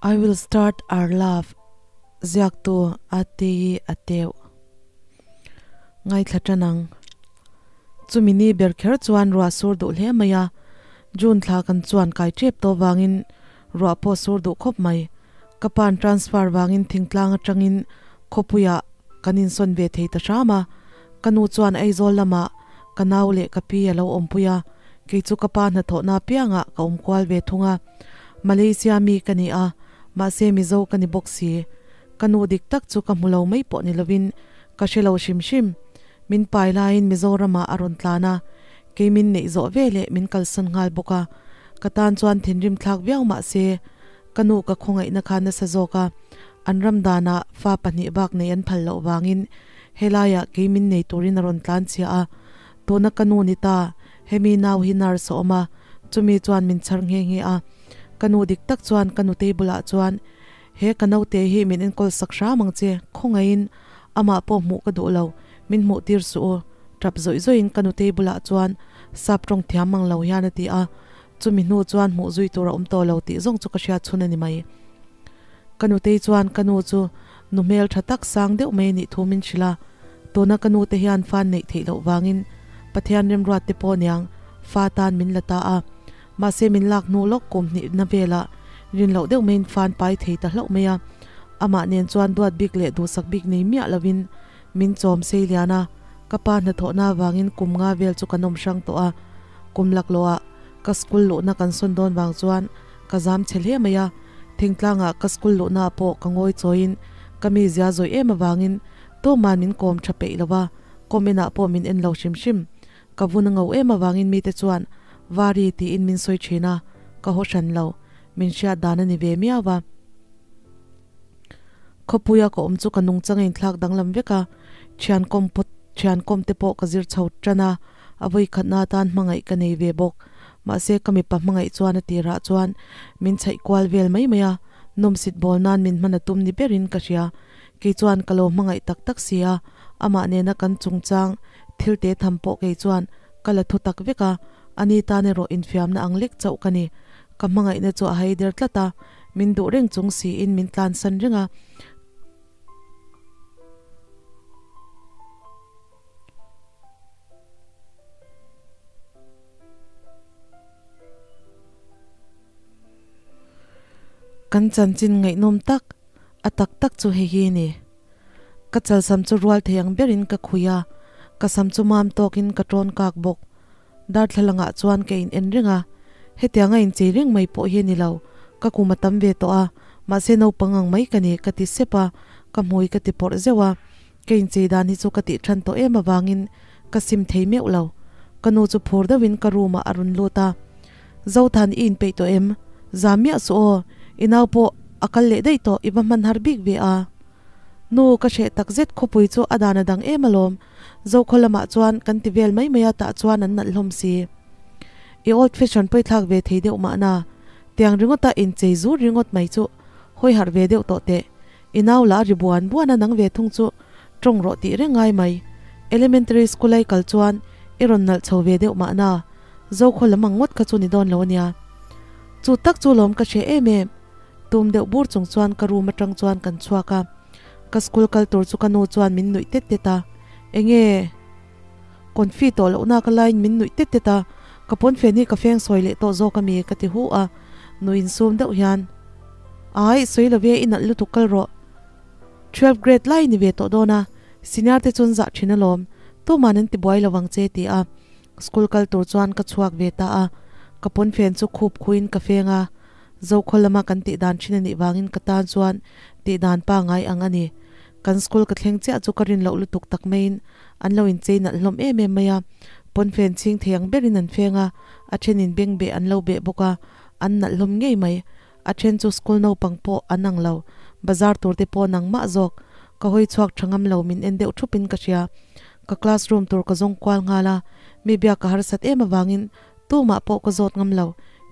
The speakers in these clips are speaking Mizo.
I will start our love ziaktu Ateii a teuh ngaithla tan ang. Chumi ni ber kher chuan ruah sur duh hle mai a, June thla kan chuan kai tep tawh vangin ruah pawh sur duh khawp mai. Ka pa'n transfer vangin thingtlang atangin khawpuiah kan insawn ve thei ta hram a, ka nu chuan Aizawl lamah ka nau leh ka pi a lo awmpui a, kei chu ka pa hnathawhna apiangah ka awm kual ve thung a. Malaysia mi ka ni a, mahse Mizo ka ni bawk si. Ka nu dik tak chu ka hmu lo mai pawh ni lovin ka hre lo hrim hrim. Min pai laiin Mizoramah a rawn tlan a, kei min neih zawh ve leh min kalsan nghal bawk a. Ka tan chuan thinrim thlak viau mah se, ka nu ka khawngaihna kha nasa zawk a, an ram danah fa pahnih bak nei an phal loh vangin helaiah kei min nei turin a rawn tlan chhia a. Tuna ka nu ni ta, hemi nau hi nurse a awm a, chumi chuan min chhar nghe nghe a. Ka nu dik tak chuan ka nutei bulah chuan, He ka naute hi min enkawl sak hram ang che, khawngaihin amah pawh hmuh ka duh lo, min hmuh tir suh u, tap zawih zawihin ka nutei bulah chuan sap tawng thiam mang lo hian a ti a, chumi hnu chuan hmuh zui tur a awm tawh lo tih zawng chu ka hriat chhun a ni mai. Ka nutei chuan ka nu chu nu hmel tha tak sang deuh mai a nih thu min hrilh a, tuna ka nute hian fan neih theih loh vangin Pathian remruat te pawh niang fa tan min la ta a, Mahse min lak hnu lawk kum hnihna velah rin loh deuh maiin fan pai thei ta hlauh mai a, amah nen chuan duat bik leh duhsak bik nei miah lovin min chawm sei lian a, ka pa hnathawhna avangin kum nga vel chu kan awm hrang tawh a, kum laklawhah ka school luhna kan sawn dawn vang chuan ka zam chhe hle mai a, thingtlangah ka school luhnaah pawh ka ngawi chawiin ka mizia zawih em avangin tuman min kawm tha peih lo va, comment ah pawh min en lo hrim hrim. Ka vun a ngo em avangin mite chuan Vari tiin min sawi thin a, ka haw hran lo, min hriat dan a ni ve miau va. Khawpuia ka awm chu ka nungchang a inthlak danglam vek a, thian kawm pawt thian kawm te pawh ka zir chho tan a, a vawikhatna atan hmangaih ka nei ve bawk. Mahse ka mipa hmangaih chuan a tirah chuan min chhaih kual vel mai mai a, nawmsit bawl nan min hman a tum ni berin ka hria. Kei chuan ka lo hmangaih tak tak si a, amah nena kan chungchang Thil te tham pawh kei chuan ka la thu tak vek a, ani tan erawh infiamna ang lek chauh ka ni. Ka hmangaihna chu a hai der tlat a, min duh reng chung siin min tlansan reng a. Kan chanchin ngaihnawm tak, a tak tak chu hei hi ni. Ka chalsam chu rual thei ang berin ka khui a, ka sam chu mam tawkin ka tawn kak bawk. Darthlalangah chuan ka in en reng a, hetianga inchei reng mai pawh hi a ni lo, ka kum a tam ve tawh a, mahse naupang ang mai ka ni ka ti sep a, ka hmui ka ti pawrh zeuh a, ka inchei dan hi chu ka tih than tawh em avangin ka sim thei meuh lo. Ka nu chu phur deuhin ka room ah a rawn lut a, Zothan i inpeih tawh em? Zam miah suh aw, i nau pawh a kal leh daih tawh, i va hman har bik ve a. Nu, ka hreh tak zet khawpui chu a dan a dang em alawm. Zokhaw lamah chuan kan ti vel mai mai a tah chuan an nalh hlawm si. I old fashion pawi thlak ve thei deuh mahna. Tiang ringawta inchei zur ringawt mai chu hawi harh ve deuh tawh teh. I nau lah a ri buan buan a nang ve thung chu tawng rawh tih reng ngai mai. Elementary school ai kal chuan i rawn nalh chho ve deuh mahna. Zokhaw lam ang ngawt kha chu ni dawn lo ania. Chu tak chu lawm ka hre em em. Tum deuh bur chung chuan ka room atang chuan kan chhuak a, ka school kal tur chu ka nu chuan min nuih tet tet a, Enge? Confi tawh loh na ka laiin min nuih tet tet a, ka pawnfen hi ka feng sawi leh tawh zawk ami ka ti hu a, nu insum deuh hian, Ai, sawi lo ve, i nalh lutuk kal rawh. Twelve grade lai ni ve tawh dawn a, senior te chuan zah thin alawm, tuman an ti buai lo vang che ti a, School kal tur chuan ka chhuak ve ta a, ka pawnfen chu khup khuin ka feng a, Zokhaw lama kan tih dan thin a nih vangin ka tan chuan tih dan pangai ang a ni. Kan school ka thleng chiah chu ka rin loh lutuk tak maiin an lo inchei nalh hlawm em em mai a, pawnfen chhing thei ang berin an feng a, a thenin beng beh an lo beh bawk a, an nalh hlawm ngei mai. A then chu school naupang pawh an ang lo, bazar tur te pawh nangmah zawk. Ka hawi chhuak tha ngam lo min en deuh thupin ka hria. Ka classroom tur ka zawng kual nghal a, mi biak ka harsat em avangin tumah pawh ka zawt ngam lo.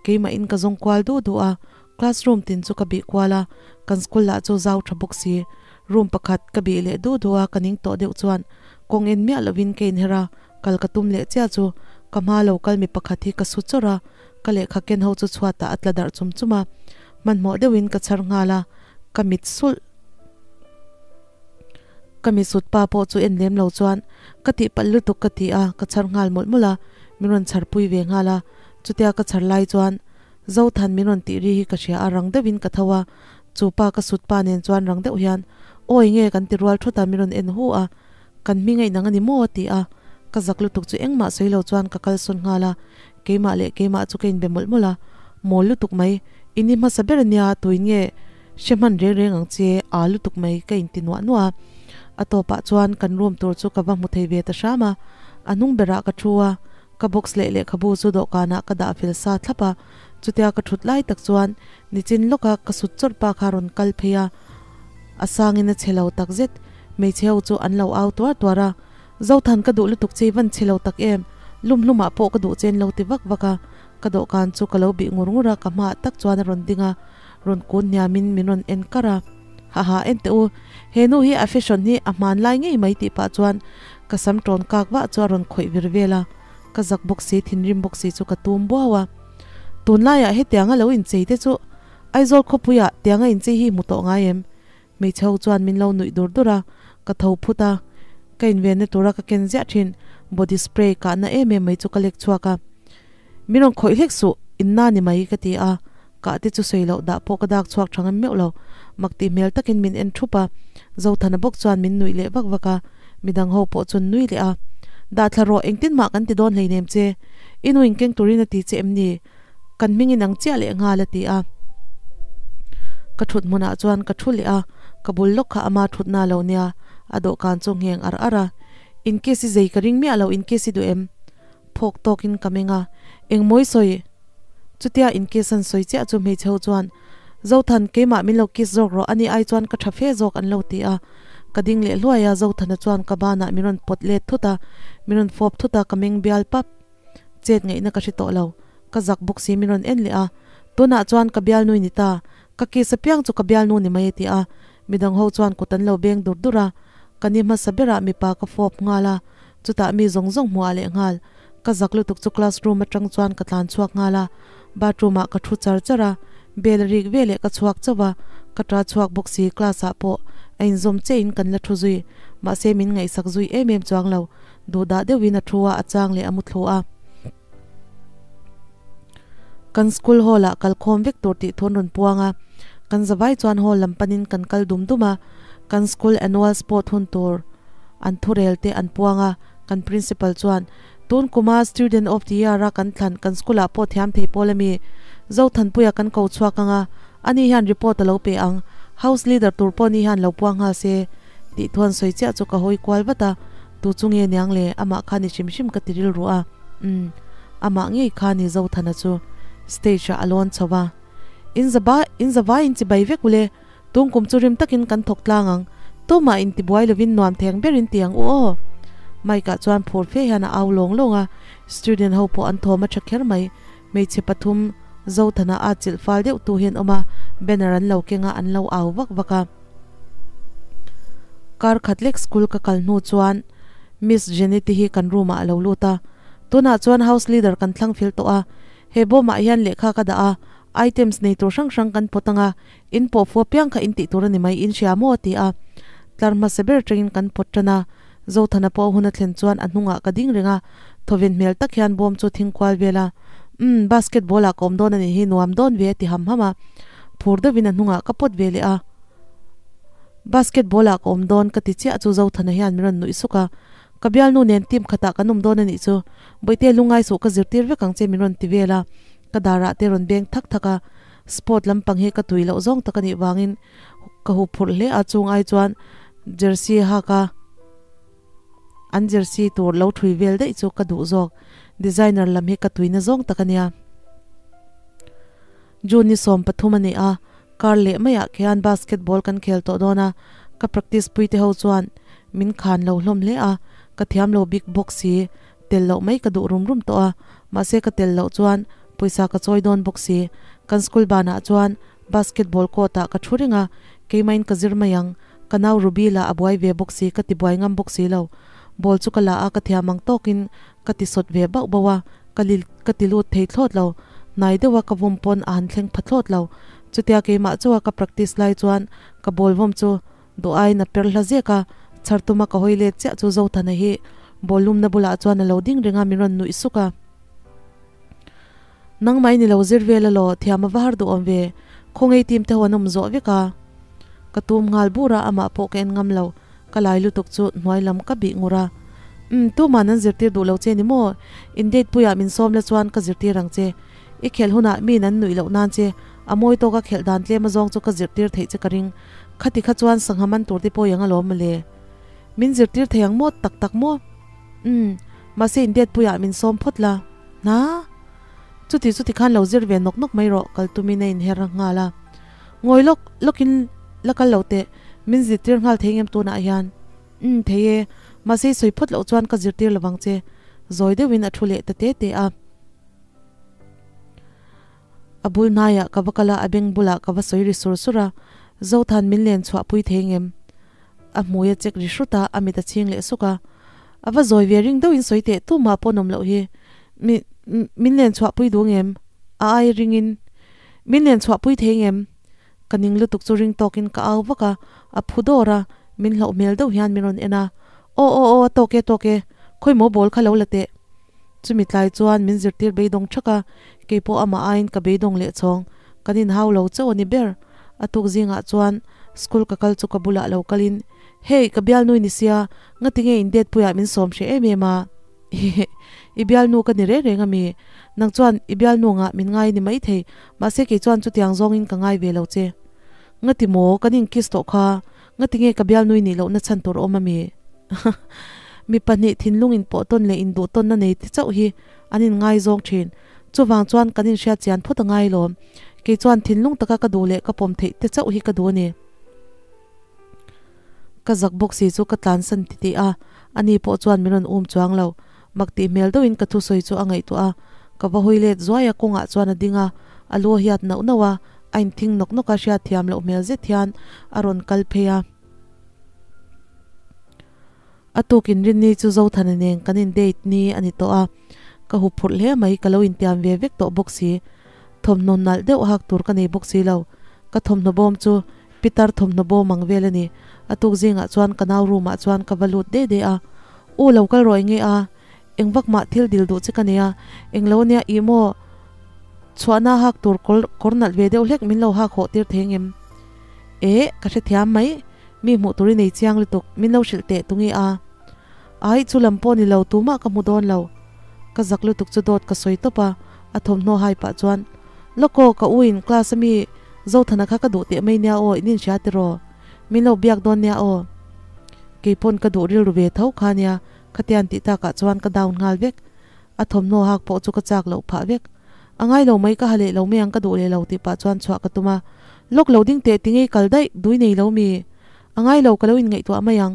Keimahin ka zawng kual duh duh a, classroom tin chu ka bih kual a, kan school lah chu zau tha bawk si. Room pakhat ka bih leh duh duh a, ka ning tawh deuh chuan kawng en miah lovin ka inher a, kal ka tum leh chiah chu ka hma lo kal mi pakhat hi ka su chawrh a, ka lehkha ken ho chu chhuatah a tla darh chum chum a. Hmanhmawh deuhin ka chhar nghal a, ka mit sulh. Ka misut pa pawh chu en lem lo chuan ka tihpalh lutuk ka ti a, ka chhar nghal mawlh mawlh a, min rawn chhar pui ve nghal a, chutia ka chhar lai chuan Zothan min rawn tih ri hi ka hria a, rang deuhin ka tho a, chu pa ka sut pa nen chuan rang deuh hian Awi nge kan ti rual thut a, min rawn en hu a, kan hming a inang a ni maw a ti a, ka zak lutuk chu engmah sawi lo chuan ka kalsawn nghal a, keimah leh keimah chu ka inbe mawlh mawlh a, mawl lutuk mai, i ni hmasa ber a nia, tuin nge Hre hman reng reng ang che, aa lutuk mai ka inti nuah nuah a. A tawpah chuan kan room tur chu ka va hmu thei ve ta hram a. A hnung berah ka thu a, ka box leh lehkhabu chu dawhkanah ka dah fel sa thlap a. Chutia ka thut lai tak chuan nichin lawka ka sut chawrh pa kha rawn kal phei a. A sangin a chhe lo tak zet, hmeichhe ho chu an lo au tuar tuar a. Zothan ka duh lutuk che i van chhe lo tak em, lum hlumah pawh ka duh che an lo ti vak vak a. Ka dawhkan chu ka lo bih ngur ngur a, ka hmaah tak chuan a rawn ding a, rawn kun hniamin min rawn en kar a. Haha, en teh u, he nu hi a fashion hi a hman lai ngei mai tih pah chuan ka sam tawn kak vah chu a rawn khawih vir vel a, ka zak bawk si, thinrim bawk si chu ka tum buau a. Tunlaiah hetianga lo inchei te chu Aizawl khawpuiah tianga inchei hi hmu tawh ngai em? Hmeichhe ho chuan min lo nuih dur dur a, ka tho phut a, ka invenna tura ka ken ziah thin body spray kahna em em mai chu ka lek chhuak a. Min rawn khawih hlek suh, inna ni mai ka ti a, kah te chu sawi loh dah pawh ka dak chhuak tha ngam meuh lo, mak tih hmel takin min en thup a, Zothana bawk chuan min nuih leh vak vak a, midang ho pawh chuan nui leh a. Dah thla rawh, engtin mah kan ti dawn hleinem che, i nu inkeng turin a ti che em ni? Kan hming in ang chiah leh nghal a ti a. Ka thut hmunah chuan ka thu leh a, ka bul lawk kha ama thutna lo nia, a dawhkan chu ngheng ar ar a. In kiss i zei ka ring miah lo, in kiss i duh em? Phawk tawkin ka meng a, Engmawi sawi? Chutia in kiss an sawi chiah chu hmeichhe ho chuan, Zothan, keimah min lo kiss zawk rawh, ani ai chuan ka tha fe zawk an lo ti a. Ka ding leh hluai a, Zothana chuan ka banah min rawn pawt let thut a, min rawn fawp thut a, ka meng bial pap. Chet ngaihna ka hre tawh lo. Ka zak bawk si min rawn en leh a. Tunah chuan ka bialnui ni ta. Ka kiss apiang chu ka bialnu ni mai a ti a. Midang ho chuan kut an lo beng dur dur a. Ka ni hmasa berah mipa ka fawp nghal a. Chutah mi zawng zawng hmuh ah leh nghal. Ka zak lutuk chu classroom atang chuan ka tlan chhuak nghal a. Bathroom ah ka thu char char a. Bell a rik veleh ka chhuak chauh a. Ka ta chhuak bawk si class ah pawh a inzawm chiah in kan la thu zui. Mahse min ngaihsak zui em em chuang lo. Duhdah deuhin a thu a, a chang leh a mu thlu a. Kan school hall ah kal khawm vek tur tih thun rawn puang a, kan zavai chuan hall lam panin kan kal dum dum a. Kan school annual sport hun tur an thurel te an puang a, kan principal chuan, Tun kuma student of the year a kan thlan kan school ah pawh thiam thei pawl ami Zothanpuia kan ko chhuak ang a, ani hian report a lo pe ang, house leader tur pawh ni hian lo puang nghal se tih thuan sawi chiah chu ka hawi kual vat a. Tu chu nge niang le, amah kha ni hrim hrim ka ti rilru a, umm, amah ngei kha ni Zothana chu stage ah a lawn chho va. In zaba, in zavai in chibai vek ule, tung kum chu rim takin kan thawk tlang ang, tumah in tibuai lovin nuam theng berin ti ang u aw. Mike ah chuan phur fe hian a au lawng lawng a, student ho pawh an thawm a tha kher mai, hmeichhe pathum Zothana a chilh fal deuh tu hian awm a, banner an lo keng a, an lo au vak vak a. Kar khat lek school ka kal hnu chuan Miss Jenny te hi kan room ah a lo lut a, tunah chuan house leader kan thlang fil tawh a, he bawm ah hian lehkha ka dah a, items nei tur hrang hrang kan pawt ang a, in pawh fu apiang kha in tih tur a ni mai in hria maw a ti a, tlar hmasa ber atangin kan pawt tan a, Zothana pawh hun a thlen chuan a hnungah ka ding reng a, thawven hmel tak hian bawm chu thing kual vel a, Umm, basketball ah ka awm dawn a nih hi, nuam dawn ve a ti ham ham a, phur deuhin a hnungah ka pawt ve leh a. Basketball ah ka awm dawn ka ti chiah chu Zothana hian min rawn nuih suk a, Ka bialnu nen team khatah kan awm dawn a nih chu, Bawihte lungngai suh ka zirtir vek ang che min rawn ti vel a, ka darah te rawn beng thak thak a, sport lampang hi ka tui loh zawng tak a nih vangin ka hup phurh hle a, chung ai chuan jersey hak a an jersey tur lo thui vel daih chu ka duh zawk, designer lam hi ka tuina zawng tak a nia. June ni 13 a ni a, kar leh maiah khian basketball kan khel tawh dawn a, ka practice pui te ho chuan min khan lo hlawm hle a, ka thiam lo bik bawk si, tel loh mai ka duh rum rum tawh a, mahse ka tel loh chuan pawisa ka chawi dawn bawk si, kan school banah chuan basketball court ah ka thu reng a, keimahin ka zir mai ang, ka nau Ruby lah a buai ve bawk si ka ti buai ngam bawk si lo, ball chu ka la a ka thiam ang tawkin ka ti sawt ve bauh bauh a, ka li ka ti lut thei thlawt lo, hnai deuha ka vawm pawn a han thleng pha thlawt lo. Chutia keimah chauha ka practice lai chuan ka ball vawm chu duh aiin a per hla zek a, chhar tuma ka hawi let chiah chu Zothana hi ball lumna bulah chuan a lo ding reng a, min rawn nuih suk a. Nangmah in i lo zir vel alaw, thiam a va har duh awm ve, khawngei team te ho an awm zawh vek a. Ka tum nghal bur a, amah pawh ka en ngam lo, ka lai lutuk chu hnuai lam ka bih ngur a. Umm, tuman an zirtir duh lo che ni maw? In date puiah min sawm la chuan ka zirtir ang che. I khelh hunah miin an nuih loh nan che, a mawi tawka khelh dan tlem azawng chu ka zirtir theih che ka ring. Khati kha chuan sangha man tur te pawh i ang alawm mawle. Min zirtir thei ang maw tak tak maw? Umm, mahse in date puiah min sawm phawt la. Hna? Chuti chuti khan lo zir ve nawk nawk mai rawh, kal tumin a inher nghal a. Ngawi lawk lawkin la kal lo teh, min zirtir nghal thei ngem tunah hian. Umm, thei e, mahse i sawi phawt loh chuan ka zirtir lovang che, zawi deuhin a thu leh ta te te a. A bul hnaiah ka va kal a, a beng bulah ka va sawi ri sur sur a, Zothan min len chhuah pui thei ngem? A hmui a chek ri hrut a, a mit a chhing leh suk a. A va zawi ve ring deuhin sawi teh tumah pawh an awm loh hi. Mi, min len chhuah pui duh ngem? A ai ringin min len chhuah pui thei ngem? Ka ning lutuk chu ring tawkin ka au vak a, a phu dawr a, min hlauh hmel deuh hian min rawn en a. Aw aw aw, a tawk e, tawk e, khawi maw ball kha lo la teh. Chumi tlai chuan min zirtir beidawng thak a, keipawh amah aiin ka beidawng leh chhawng, kan inhau lo chauh a ni ber. A tuk zingah chuan school ka kal chu ka bulah lo kalin, Hey, ka bialnu i ni sia, ngatinge in date puiah min sawm hreh em em a? Hihi, i bialnu ka ni reng reng ami? Nang chuan i bialnu ngah min ngai ni maithei, mahse kei chuan chutiang zawngin ka ngai ve lo che. Ngati maw, kan inkiss tawh kha, ngatinge ka bialnu i nih lohna chhan tur awm ami? Mi pahnih thinlung inpawh tawn leh induh tawnna nei te chauh hi an inngaizawng thin. Chuvang chuan kan inhriat chian phawt a ngai lawm. Kei chuan thinlung taka ka duh leh ka pawm theih te chauh hi ka duh a ni. Ka zak bawk si chu ka tlansan ti tih a, ani pawh chuan min rawn um chuang lo. Mak tih hmel deuhin ka thusawi chu a ngaihtuah a, ka va hawi let zuai a, kawngah chuan a ding a, a lu a hiat nauh nauh a, a inthing nawk nawk a, hriatthiam loh hmel zet hian a rawn kal phei a. A tuk inrinni chu Zothana nen kan in date ni a ni tawh a, ka hup phurh hle mai, ka lo intiam ve vek tawh bawk si. Thawmhnaw nalh deuh hak tur ka nei bawk si lo, ka thawmhnaw bawm chu Pitar thawmhnaw bawm ang vel a ni. A tuk zingah chuan ka nau room ah chuan ka va lut de de a, U lo kal rawh enge a, eng vak mah thil dil duh che ka nei a, eng lo ania ih maw chhuahna hak tur kawr kawr nalh ve deuh hlek min lo hak hawh tir thei ngem? Eh, ka hrethiam mai. Mi hmuh tur i nei chiang lutuk, min lo hrilh teh tunge a? Ai, chu lam pawh ni lo, tumah ka hmu dawn lo. Ka zak lutuk chu dawt ka sawi tawp a, a thawmhnaw hai pah chuan, Lawk aw, ka u in class a mi Zothana kha ka duh teh mai nia aw, in inhria tiraw? Min lo biak dawn nia aw. Keipawn ka duh rilru ve tho kha nia, khatian tih takah chuan ka down nghal vek. A thawmhnaw hak pawh chu ka chak loh phah vek. A ngai lo mai ka ha leh lo mai ang ka duh leh lo tih pah chuan chhuah ka tum a. Lawk lo ding teh tingei kal daih dui nei lo mi? A ngai lo ka lo inngaihtuah mai ang.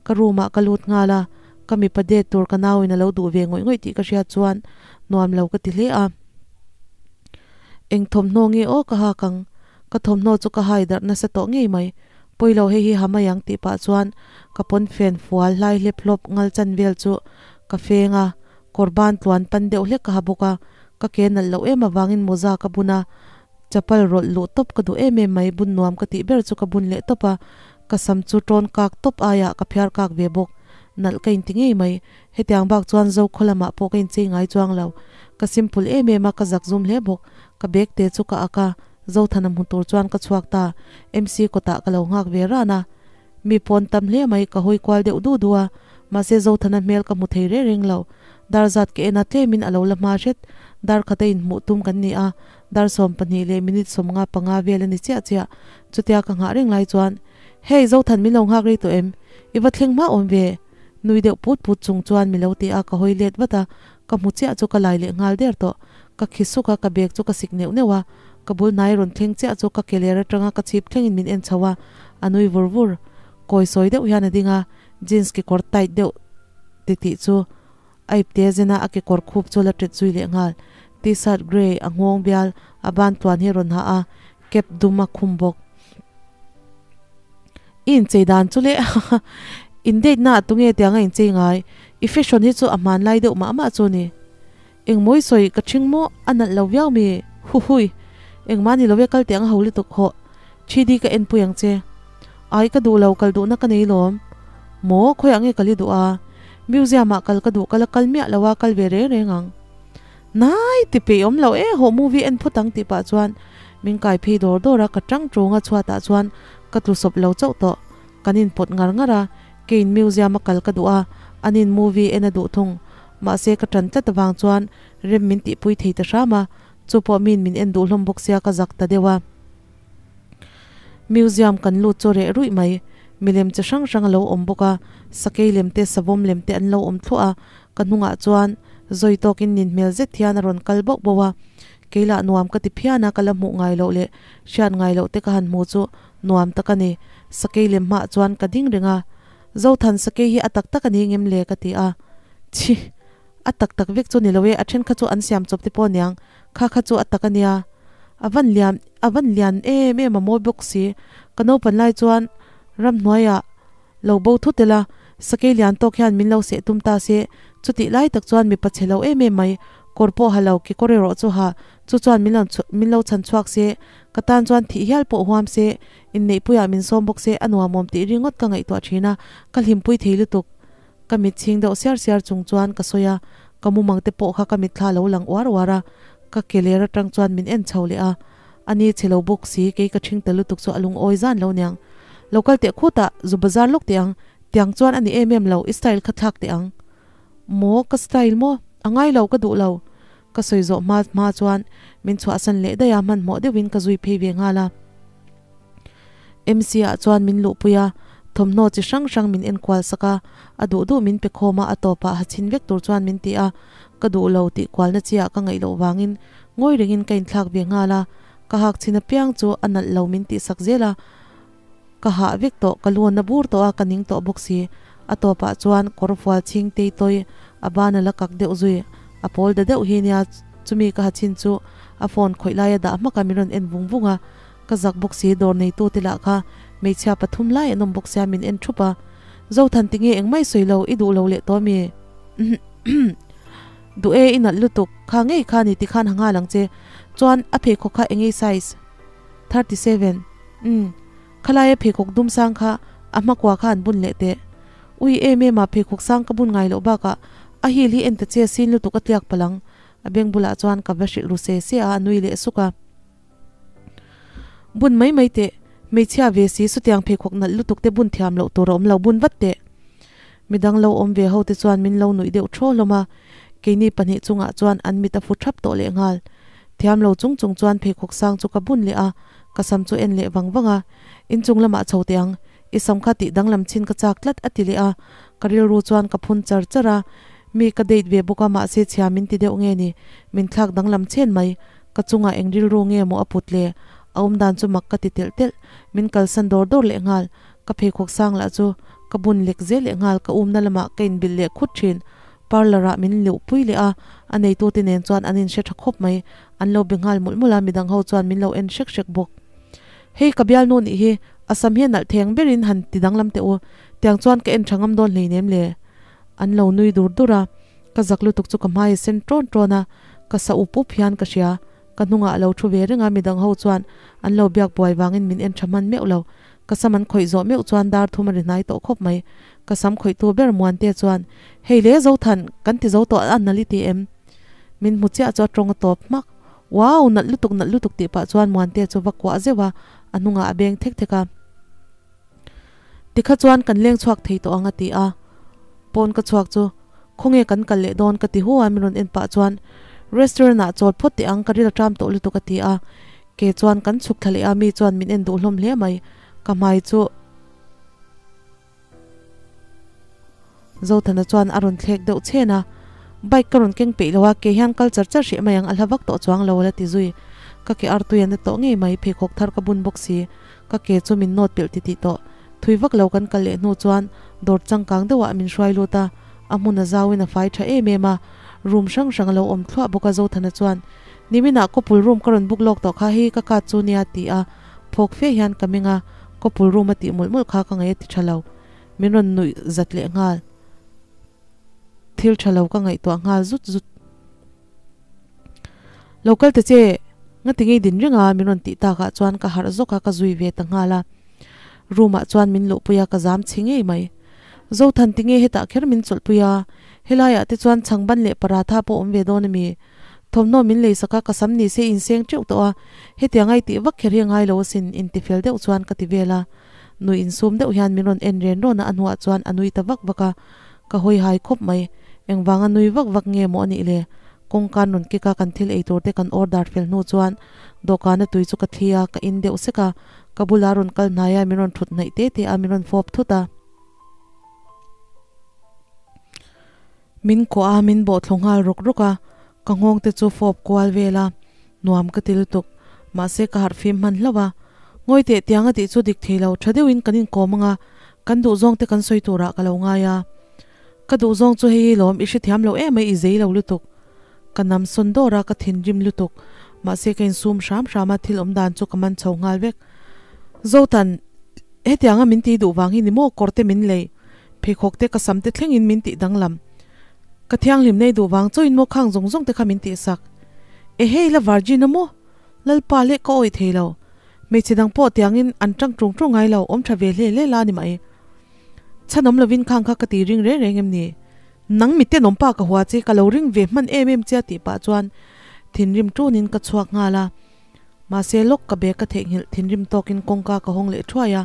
Ka room ah ka lut nghal a, ka mipa date tur ka nau in a lo duh ve ngawih ngawih tih ka hriat chuan nuam lo ka ti hle a. Eng thawmhnaw nge aw ka hak ang? Ka thawmhnaw chu ka hai darh nasa tawh ngei mai. Pawi lo hei hi ha mai ang tih pah chuan ka pawnfen fual hlai hlep hlawp ngal chan vel chu ka feng a. Kawr ban tluan pan deuh hlek ka ha bawk a, ka ke nalh loh em avangin mawza ka bun a, chapal rawlh luh tawp ka duh em em mai, bun nuam ka tih ber chu ka bun leh tawp a, ka sam chu tawn kak tawp aiah ka phiar kak ve bawk, nalh ka inti ngei mai, hetiang bak chuan Zokhaw lamah pawh ka inchei ngai chuang lo, ka simple em em a, ka zak zum hle bawk, ka bag te chu ka ak a, Zothana hmu tur chuan ka chhuak ta, MC kawtah ka lo nghak ve ran a. Mi pawn tam hle mai, ka hawi kual deuh du du a, mahse Zothana hmel ka hmu thei reng reng lo. Dar zat ka en a, tlemin a lo la hma hret. Dar khata inhmuh tum kan ni a, dar 12 leh minute 55 vel a ni chiah chiah. Chutia ka nghah reng lai chuan, Hey, Zothan min lo nghak rei tawh em? I va thleng hma awm ve? Nui deuh put put chung chuan mi lo ti a, ka hawi let vat a, ka hmu chiah chu ka lai leh nghal der tawh. Ka khi suk a, ka bag chu ka sik neuh neuh a, Ka bul hnai rawn thleng chiah chu ka keler atanga ka chhip thlengin min en chho a, a nui vur vur. Kawi sawi deuh hian a ding a, jeans kekawr tight deuh ti tih chu a ipte zen a, a kekawr khup chu la ṭet zui leh nghal. T-shirt grey a nghawng bial a ban tluan hi a rawn ha a, cap dum a khum bawk. I inchei dan chu le in date na ah tunge tiang a inchei ngai? I fashion hi chu a hmanlai deuh mah mah chu a ni. Engmawi sawi ka ṭhing maw? A nalh lo viau mi? Huhui! Engmah ni lo e kal teh ang ho lutuk hawh. Chidi ka en pui ang che. Ai ka duh lo kal duhna ka nei lawm. Maw khawiah nge kal i duh a? Museum ah kal ka duh ka la kal miah lo a kal ve reng reng ang. Nai ti peih awm lo e hawh movie en phawt ang tih pah chuan min kai phei dawr dawr a ka tang ṭung a chhuatah chuan ka tlu sawp lo chauh tawh. Kan in pawt ngar ngar a keiin museum a kal ka duh a anin movie en a duh thung. Mahse ka ṭan tlat avang chuan rem min tihpui thei ta hram a chu pawh miin min en duh hlawm bawk sia ka zak ta deuh a. Museum kan lut chu reh ruih mai. Milem chi hrang hrang a lo awm bawk a, sakei lem te, savawm lem te an lo awm thluah a, ka hnungah chuan zawi tawkin nin hmel zet hian a rawn kal bauh bauh a. Kei lah nuam ka ti phian a, ka la hmuh ngai loh leh hriat ngai loh te ka han hmu chu nuam tak a ni. Sakei lem hmaah chuan ka ding reng a, Zothan sakei hi a tak tak a ni ngem le ka ti a. Chhi! A tak tak vek chu ni lo e, a then kha chu an siam chawp te pawh aniang, kha kha chu a tak a nia. A van lian a van lian em em a mawi bawk si, ka naupan lai chuan ramhnuaiah lo bo thut ila, sakei lian tawk hian min lo seh tum ta se, chutih lai tak chuan mipa chhe lo em em mai, kawr pawh ha lo, kekawr erawh chu ha, chu chuan min lo min lo chhan chhuak se, ka tan chuan thih hial pawh huam se, inneihpuiah min sawm bawk se, a nuamawm tih ringawt ka ngaihtuah thin a, ka hlimpui thei lutuk. Ka mit chhing deuh siar siar chung chuan ka sawi a, ka mumang te pawh kha ka mitthla lo lang uar uar a, ka ke ler atang chuan min en chho leh a, a ni chhe lo bawk si, kei ka ṭhing ta lutuk chu a lungawi zan lo niang. Lo kal teh khutah, zu bazar lawk teh ang, tiang chuan a ni em em lo, i style kha thlak teh ang. Maw, ka style maw? A ngai lo, ka duh lo. Ka sawi zawh hma hma chuan min chhuahsan leh daih a, hmanhmawh deuhin ka zui phei ve nghal a. MC ah chuan min luhpui a, thawmhnaw chi hrang hrang min enkual sak a, a duh duh min pe khawm a, a tawpah ha chhin vek tur chuan min ti a, ka duh lo tih kualna chi ah ka ngaih loh vangin ngawi rengin ka inthlak ve nghal a, ka hak chhin apiang chu a nalh lo min tih sak zel a, ka hah vek tawh, ka lu na bur tawh a, ka ning tawh bawk si, a tawpah chuan kawr fual chhing tei tawi a ban a la kak deuh zui, a pawl da deuh hi nia, chumi ka ha chhin chu a phone khawih lai a dah hmak a, min rawn en vung vung a. Ka zak bawk si, dawr neitu te lah kha hmeichhia pathum lai an awm bawk sia min en thup a. Zothan tinge engmai sawi lo, i duh lo leh tawh ami? Duh e, i nalh lutuk, kha ngei kha ni tikhan ha nghal ang che. Chuan a pheikhawk kha engei size? 37. Umm, khalaia pheikhawk dum sang kha a hmakua kha an bun leh teh. Ui em em a, pheikhawk sang ka bun ngai loh bakah a heel hi en ta che sin lutuk a tliak palh ang. A beng bulah chuan ka va hrilh ru se se a, a nui leh suk a. Bun mai mai teh, hmeichhia ve si sutiang pheikhawk nalh lutuk te bun thiam loh tur a awm lo, bun vat teh. Midang lo awm ve ho te chuan min lo nuih deuh thaw hlawm a, keini pahnih chungah chuan an mit a fu thap tawh lehnghal. Thiam lo chung chung chuan pheikhawk sang chu ka bun leh a, ka sam chu en leh vang vang a, inchung lamah chho teh ang, i sam kha tih danglam chin ka chak tlat a ti leh a, ka rilru chuan ka phun char char a, mi ka date ve bawk a mahse chhia min ti deuh nge ni, min thlak danglam chen mai. Ka chungah eng rilru nge maw a put le? A awm dan chu mak ka ti telh telh. Min kalsan dawr dawr leh nghal. Ka pheikhawk sang lah chu ka bun lek zel leh nghal. Ka umna lamah ka inbilh leh khut thin. Parlour ah min luh pui leh a, a neitute nen chuan an inhre tha khawp mai. An lo be nghal mawlh mawlh a, midang ho chuan min lo en hrek hrek bawk. Hei ka bialnu nih hi, a sam hi a nalh theng berin han ti danglam teh u. Tiang chuan ka en tha ngam dawn hleinem le. An lo nui dur dur a. Ka zak lutuk chu ka hmai a sen ṭawn ṭawn a, ka sa up up hian ka hria. Ka hnungah a lo thu ve reng a, midang ho chuan an lo biak buai vangin min en ṭha hman meuh lo. Ka sam an khawih zawh meuh chuan dar thum a ri hnai tawh khawp mai. Ka sam khawihtu ber Muante chuan, Hei le Zothan, kan ti zo tawh a nalh i ti em? Min hmu chiah chu a tawng a tawp hmak. Wow, nalh lutuk, nalh lutuk tih pah chuan Muante chu va kuah zeuh a, a hnungah a beng thek thek a. Tikha chuan kan leng chhuak thei tawh ang a ti a, pawn ka chhuak chu khawnge kan kal leh dawn ka ti hu a, min rawn en pah chuan restaurant ah chawl phawt teh ang ka ril a ṭam tawh lutuk a ti a, ke chuan kan chhuk thla leh a, mi chuan min en duh hlawm hle mai, ka hmai chu Zothana chuan a rawn thlek deuh chhen a, bike ka rawn keng peih lo a, ke hian kal char char hreh mai ang a hla vak tawh chuang lo a la ti zui, ka ke artui a na tawh ngei mai, pheikhawk thar ka bun bawk si. Ka ke chu min nawt pilh titih tawh. Thui vak lo kan kal leh hnu chuan dawr changkang deuhah min hruai lut a, a hmun a zauin a fai tha em em a, room hrang hrang a lo awm thluah bawk a Zothana chuan, Niminah couple room ka rawn book lawk tawh kha hei ka card chu nia ti a, phawk fe hian ka meng a, couple room a tih mawlh mawlh kha ka ngaih a ti tha lo. Min rawn nuih zat leh nghal. Thil tha lo ka ngaihtuah nghal zut zut. Lo kal ta che! Ngati ngei din ringa min rawn tih takah chuan ka harh zawk a ka zui ve ta nghal a. Room ah chuan min luhpui a ka zam chhi ngei mai. Zothan tinge hetah kher min chawlhpui a, helai ah te chuan chhangban leh paratha pawh awm ve dawn ami? Thawmhnaw min lei sak a ka sam ni se inseng teuh tawh a, hetiang ai tih vak kher hi a ngai lo asin intifel deuh chuan ka ti vel a. Nui insum deuh hian min rawn en ren rawn a a hnuah chuan a nui ta vak vak a, ka hawi hai khawp mai. Engvanga nui vak vak nge maw a nih le? Kawngka an rawn kik a, kan thil ei tur te kan order fel hnu chuan dawhkana tui chu ka thli a, ka in deuh sek a, ka bula rawn kal hnai a, min rawn thut hnaih te te a, min rawn fawp thut a. Min kuah a, min bawh thlu nghal rawk rawk a, ka nghawng te chu fawp kual vel a, nuam ka ti lutuk. Mahse ka harh fim hman hlauh a, Ngawi teh tiang a tih chu dik thei lo, tha deuhin kan inkawm ang a, kan duhzawng te kan sawi turah ka lo ngai a. Ka duhzawng chu hei hi lawm, i hrethiam lo em mai, i zei lo lutuk. Ka nam sawn dawr a, ka thinrim lutuk. Mahse ka insum hram hram a, thil awm dan chu ka man chho nghal vek. Zotan, hetianga min tih duh vang hi ni maw kawr te min lei, pheikhawk te ka sam te thlengin min tih danglam. Ka thianghlim nei duh vang chauhin maw khang zawng zawng te kha min tihsak. Ehei la virgin a maw? Lalpa leh ka awih thei lo. Hmeichhe dang pawh tiangin an tang tung tung ngai lo, awm tha ve hle hle la ni mai. Chhan awm lovin khang kha ka ti ring reng reng em ni? Nang mi tenawm pa ka hua che, ka lo ring ve hman em em che a tih pah chuan thinrim tunin ka chhuak nghal a. Mahse lawk ka bag ka theihnghilh thinrim tawkin kawngka ka hawng leh thuai a.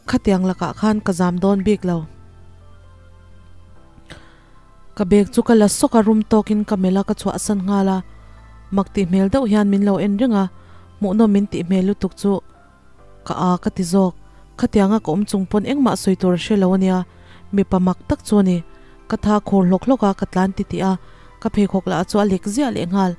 Khatiang lakah khan ka zam dawn bik lo. Ka bag chu ka la sawk a, rum tawkin ka melh a, ka chhuahsan nghal a. Mak tih hmel deuh hian min lo en reng a, hmuhnawm min tih hmel lutuk chu ka a ka ti zawk. Khatianga ka awm chung pawn engmah sawi tur a hre lo ania, mipa mak tak chu a ni. Ka tha khur hlawk hlawk a, ka tlan ti tih a, ka pheikhawk lah chu a lek ziah leh nghal.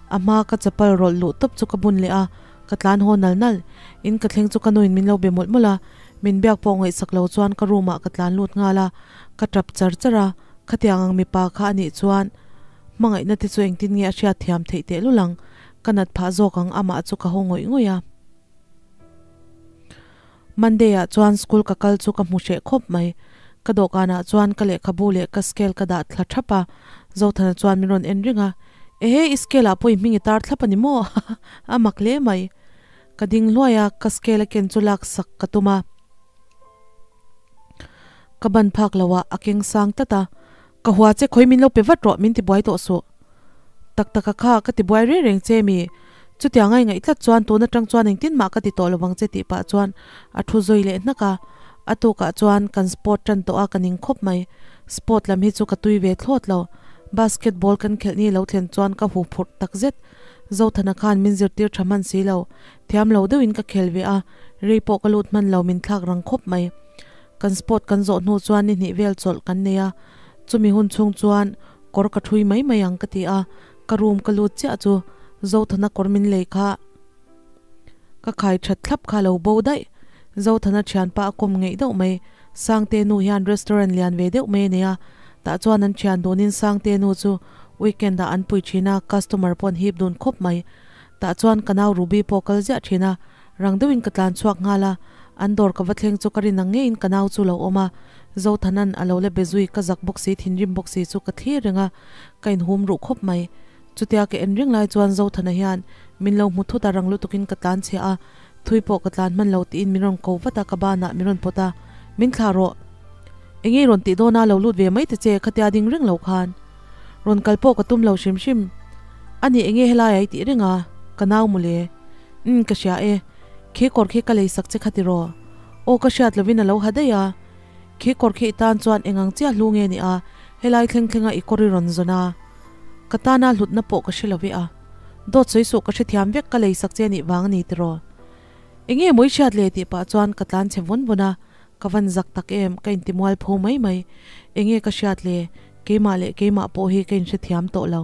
A hma ka chapal rawlh luh tawp chu ka bun leh a, ka tlan haw nal nal. In ka thleng chu ka nuin min lo be mawlh mawlh a, min biak pawh ngaihsak lo chuan ka room ah ka tlan lut nghal a, ka tap char char a, khatiang ang mipa kha a nih chuan hmangaihna te chu engtin nge a hriat thiam theih teh lul ang, ka nat phah zawk ang amah chu ka haw ngawih ngawih a. Monday ah chuan school ka kal chu ka hmu hreh khawp mai, ka dawhkan ah chuan ka lehkhabu leh ka scale ka dah thla thap a, Zothana chuan min rawn en reng a, Ehe i scale ah pawh i hming i tar thlap a ni maw? A mak hle mai. Ka ding hluai a, ka scale a ken chu lak sak ka tum a. Ka ban phak lo a, a keng sang tlat a, Ka hua che khawi min lo pe vat rawh min ti buai tawh suh. Tak tak a kha ka ti buai reng reng che mi? Chutiang a i ngaih tlat chuan tun atang chuan engtin mah ka ti tawh lovang che tih pah chuan a thu zui leh hnak a. A tukah chuan kan sport tan tawh a ka ning khawp mai. Sport lam hi chu ka tui ve thlawt lo. Basketball kan khelh ni lo thlen chuan ka hu phurh tak zet. Zothana khan min zirtir tha hman si lo. Thiam lo deuhin ka khel ve a, rei pawh ka lut hman lo min thlak rang khawp mai. Kan sport kan zawh hnu chuan ni hnih vel chawlh kan nei a, chumi hun chhung chuan kawr ka thui mai mai ang ka ti a, ka room ka lut chiah chu Zothana kawr min lei kha ka khai that thlap kha lo bo daih. Zothana thianpa a kawm ngeih deuh mai, Sangte nu hian restaurant lian ve deuh mai a nei a, tah chuan an thian dunin Sangte nu chu weekend ah an pui thin a, customer pawh an hip dun khawp mai. Tah chuan ka nau Ruby pawh kal ziah thin a, Rang deuhin ka tlan chhuak nghal a, an dawr ka va thleng chu ka rin ang ngeiin ka nau chu lo awm a, Zothanan a lo la be zui ka zak bawk si thinrim bawk si chu ka thlir reng a, ka inhum ruh khawp mai. Chutia ka en reng lai chuan Zothana hian min lo hmu thut a rang lutukin ka tlan chhiah a, thui pawh ka tlan hman lo tiin min rawn ko vat a ka banah min rawn pawt a, Min thlah rawh. Engei rawn tih dawn a lo lut ve mai ta che khatia ding reng lo khan. Rawn kal pawh ka tum lo hrim hrim. Ani enge helai ah i tih reng a, ka nau mawle. Umm ka hria e, khi kawr khi ka lei sak che kha tiraw? Aw ka hriat lovin a lo ha daih a. Khi kawr khi i tan chuan eng ang chiah hlu nge ni a, helai thleng thlenga i kawr i rawn zawn a. Ka tana hlutna pawh ka hre lo ve a. Dawt sawi suh ka hrethiam vek ka lei sak che nih vang a ni tiraw? Enge maw i hriat le tih pah chuan ka tlan chhe vawn vawn a, ka van zak tak em, ka intimual pho mai mai. Enge ka hriat le, keimah leh keimah pawh hi ka inhrethiam tawh lo.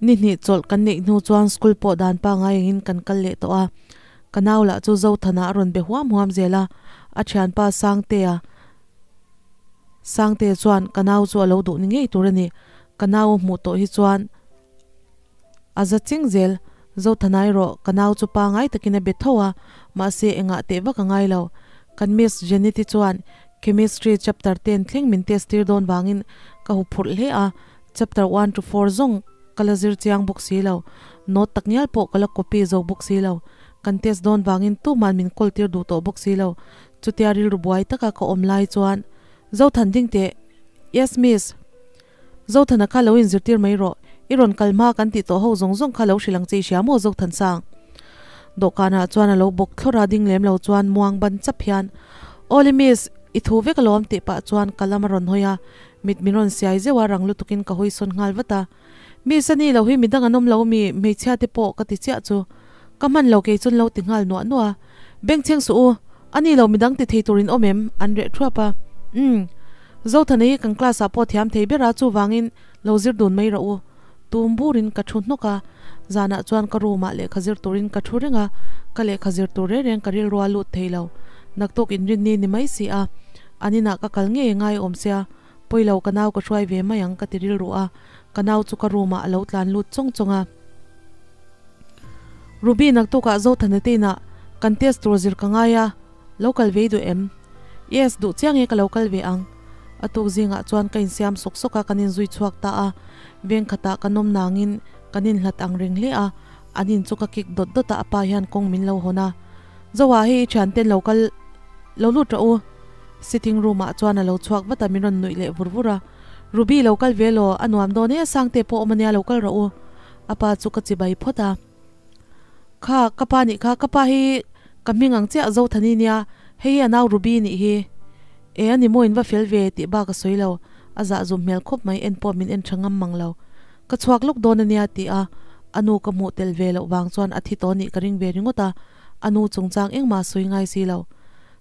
Ni hnih chawlh kan neih hnu chuan school pawh dan pangai angin kan kal leh tawh a, ka nau lah chu Zothana a rawn be huam huam zel a, a thianpa Sangtea Sangtea chuan ka nau chu a lo duh ni ngei tur a ni, ka nau a hmuh tawh hi chuan a za ching zel, Zothana erawh ka nau chu pangai takin a be tho a, mahse engah teh vak a ngai lo, kan Miss Jeneti chuan Chemistry chapter ten thleng min test tir dawn vangin ka huphurh hle a. Chapter one to four zawng ka la zir chiang bawk si lo, note takngial pawh ka la copy zo bawk si lo, kan test dawn vangin tuman min kawl tir duh tawh bawk si lo. Chutia rilru buai taka ka awm lai chuan Zothan ding teh, Yes miss. Zothana kha lo inzirtir mai rawh, i rawn kal hma kan tih tawh ho zawng zawng kha lo hrilh ang che i hria maw Zothan sang? Dawhkanah chuan a lo bawk thlawr a, ding lem lo chuan muang ban chap hian, Awle miss, i thu vek alawm tih pah chuan ka lam a rawn hawi a, mit min rawn siai zeuh a, rang lutukin ka hawi sawn nghal vat a. Miss a ni lo hi midang an awm lo mi, hmeichhia te pawh ka ti chiah chu ka hman lo kei chuan lo ti nghal nuah nuah a, Bengchheng suh u, a ni lo midang ti thei tur in awm em? An reh thuap a, Umm, Zothana hi kan class ah pawh thiam thei ber a, chuvangin lo zir dun mai rawh u. Tum burin ka thu hnawk a, zanah chuan ka room ah lehkha zir turin ka thu reng a, ka lehkha zir tur reng reng ka rilrua lut thei lo. Naktuk inrinni ni mai si a, an inah ka kal ngei ngai awm sia, Pawilo ka nau ka hruai ve mai ang ka ti rilru a, ka nau chu ka room ah a lo tlan lut chawng chawng a. Ruby naktukah Zothana te inah kan test tur zir ka ngai a, lo kal ve i duh em? Yes, duh chiang e ka lo kal ve ang. A tuk zingah chuan ka insiam sawk sawk a, kan inzui chhuak ta a, veng khatah ka nawm nangin kan inhlat ang reng hle a, an in chu ka kik dawt dawt a, a pa hian kawng min lo hawn a. Zoa hei i thianten lo kal lo lut rawh u. Sitting room ah chuan a lo chhuak vat a, min rawn nuih leh vur vur a. Ruby lo kal ve law, a nuam dawn e, Sangte pawh awm ania lo kal rawh u. A pa chu ka chibai phawt a. Kha, ka pa nih kha, ka pa hi ka hming ang chiah Zothani nia, hei hi a nau Ruby nih hi. E a ni maw in va fel ve tih bak a sawi lo, a zah zum hmel khawp mai, en pawh min en tha ngam mang lo. Ka chhuak lawk dawn ania ti a, a nu ka hmuh tel ve loh vang chuan a thi tawh nih ka ring ve ringawt a, a nu chungchang engmah sawi ngai si lo.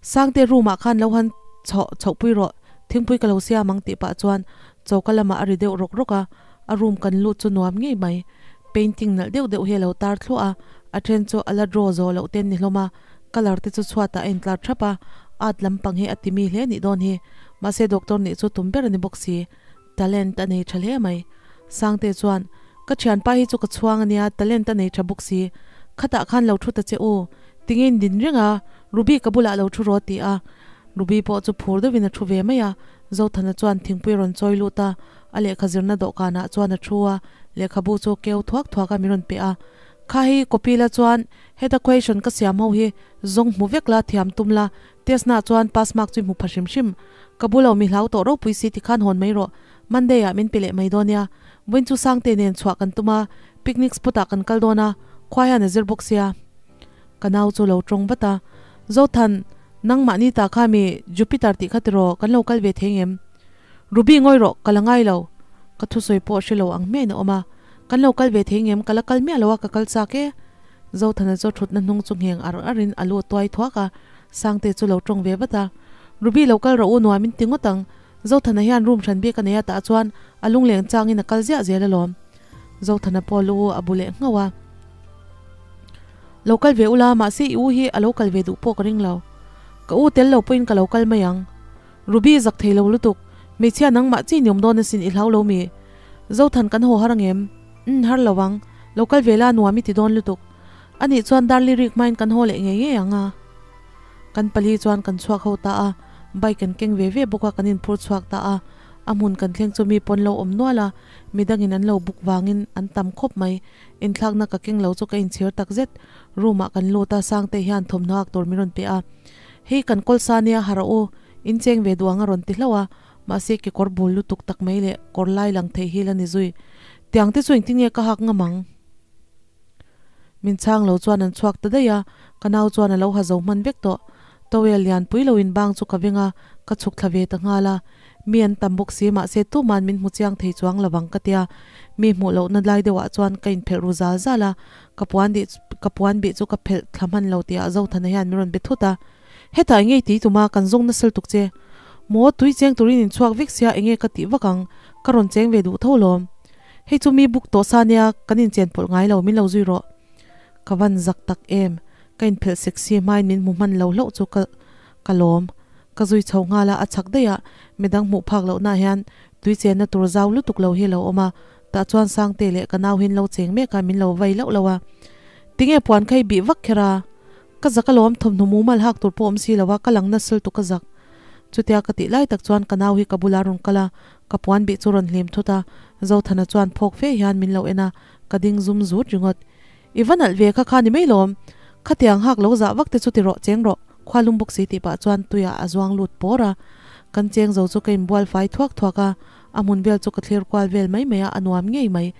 Sangte room ah khan lo han chhoh chhoh pui rawh, thingpui ka lo siam ang tih pah chuan choka lamah a ri deuh rawk rawk a, a room kan lut chu nuam ngei mai. Painting nalh deuh deuh hi a lo tar thluah a, a then chu a la draw zawh loh ten ni hlawm a, colour te chu chhuatah a intlar thap a, art lampang hi a ti mi hle nih dawn hi. Mahse doctor nih chu tum ber a ni bawk si. Talent a nei tha hle mai. Sangte chuan, Ka thianpa hi chu ka chhuang a nia, talent a nei tha bawk si. Khatah khan lo thu ta che u. Tinge in din reng a, Ruby ka bulah lo thu rawh ti a. Ruby pawh chu phur deuhin a thu ve mai a. Zothana chuan thingpui a rawn chawi lut a, a lehkha zirna dawhkanah chuan a thu a, lehkhabu chu keu thuak thuak a min rawn pe a. Kha hei copy la chuan heta question ka siam ho hi zawng hmu vek la, thiam tum la, Test na chuan pass mark chu i hmu pha hrim hrim. Ka bu lo mi hlau tawh ropui si tikhan hawn mai rawh. Monday ah min pe leh mai dawn nia. Vawiin chu Sangte nen chhuah kan tum a, picnic spot ah kan kal dawn a, khua hian a zir bawk sia. Ka nau chu lo tawng vat a. Zothan, nangmahni ta kha mi Jupiter tih kha tiraw kan lo kal ve thei ngem? Ruby ngawi rawh, ka la ngai lo. Ka thusawi pawh hre lo ang hmiahin a awm a. Kan lo kal ve thei ngem? Ka la kal miah lo a, ka kal chak e. Zothana chu thutna hnung chu ngheng ar arin a lu tuai thuak a. Sangte chu lo tawng ve vat a, Ruby lo kal rawh u nuam in ti ngawt ang, Zothana hian room hran bik a nei a tah chuan a lungleng changin a kal ziah zel alawm. Zothana pawh lu a bu leh nghauh a. Lo kal ve ula, mahse i u hi a lo kal ve duh pawh ka ring lo. Ka u tel lo pawhin ka lo kal mai ang. Ruby zak thei lo lutuk, hmeichhia nangmah chi niawm dawn asin i hlau lo mi? Zothan kan haw har angem? Umm har lo ang, lo kal ve la nuam i ti dawn lutuk. Anih chuan Darli rik hmain kan haw leh ngei ngei ang a. Kan pali chuan kan chhuak ho ta a, bike kan keng ve ve bawk a, kan inphur chhuak ta a. A hmun kan thleng chu mi pawn lo awm nual a, midangin an lo buk vangin an tam khawp mai. Inthlakna ka keng lo chu ka inchhir tak zet. Room ah kan lut a, Sangte hian thawmhnaw ak tur min rawn pe a. Hei kan kawlsa nia harh u, incheng ve duh ang a rawn ti hlauh a. Mahse kekawr bul lutuk tak mai leh kawr lai lang thei hi la ni zui. Tiang te chu engtin nge ka hak ngam ang? Min chhang lo chuan an chhuak ta daih a, ka nau chuan a lo ha zo hman vek tawh. Towel lian pui loin bang chu ka veng a, ka chhuk thla ve ta nghal a. Mi an tam bawk si mahse tuman min hmu chiang thei chuang lo vang ka tia. Mi hmuh lohna lai deuhah chuan ka inphelh ru zal zal a, ka puan dih ka puan bih chu ka phelh thla hman lo tihah Zothana hian min rawn be thut a. Hetah enge i tih tuma kan zawng nasal tuk che. Maw tui cheng turin inchhuak vek sia enge ka tih vak ang, ka rawn cheng ve duh tho lawm. Hei chu mi buk tawh sa nia, kan inchen pawlh ngai lo, min lo zui rawh. Ka van zak tak em, ka inphelh sexy hmain min hmu hman lo hlauh chu ka ka lawm. Ka zui chho nghal a, a chhak daih a, midang hmuh phak lohna hian tui chenna tur zau lutuk lo hi a lo awm a, tah chuan Sangte leh ka nau hian lo cheng mek a, min lo vai loh loh a. Tinge puan kha i bih vak kher a? Ka zak alawm, thawmhnaw mumal hak tur pawh awm si lo a, ka lang nasal tuk ka zak. Chutia ka tih lai tak chuan ka nau hi ka bula rawn kal a, ka puan bih chu rawn hlim thut a, Zothana chuan phawk fe hian min lo en a, ka ding zum zut ringawt. I va nalh ve kha kha ni mai lawm. Khatiang hak lo zah vak te chu ti rawh cheng rawh, khua lum bawk si tih pah chuan tuiah a zuang lut pawr a. Kan cheng zo chu ka inbual fai thuak thuak a, a hmun vel chu ka thlir kual vel mai mai a, a nuam ngei mai.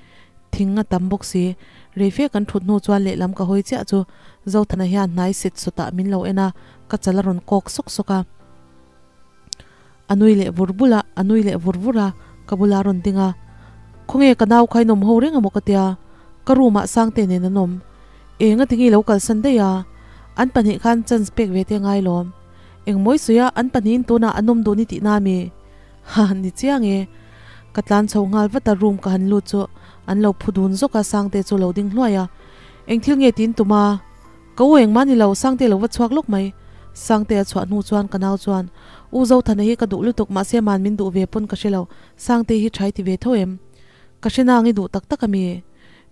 Thing a tam bawk si. Reife kan thut hnu chuan lehlam ka hawi chiah chu Zothana hian hnai sit sawtah min lo en a, ka chal a rawn kawk sawk sawk a. A nui leh vur bul a, a nui leh vur vur a, ka bula rawn ding a. Khawnge ka nau kha in awm ho reng amaw ka tia, ka room ah Sangte nen an awm. Eng a tinge lo kalsan daih a? An pahnih khan chance pek ve te ngai lawm. Eng mawi sawi a, an pahnihin tunah an awm duh ni tihna ami? Ha, ni chiang e. Ka tlan chho nghal vat a, room ka han lut chu an lo phu dun zawk a, Sangte chu lo ding hluai a. Eng thil nge tiin tum a? Ka u engmah ni lo, Sangte lo va chhuak lawk mai. Sangte a chhuah hnu chuan ka nau chuan, U Zothana hi ka duh lutuk mahse man min duh ve pawn ka hre lo, Sangte hi thai ti ve tho em? Ka hre nang i duh tak tak ami?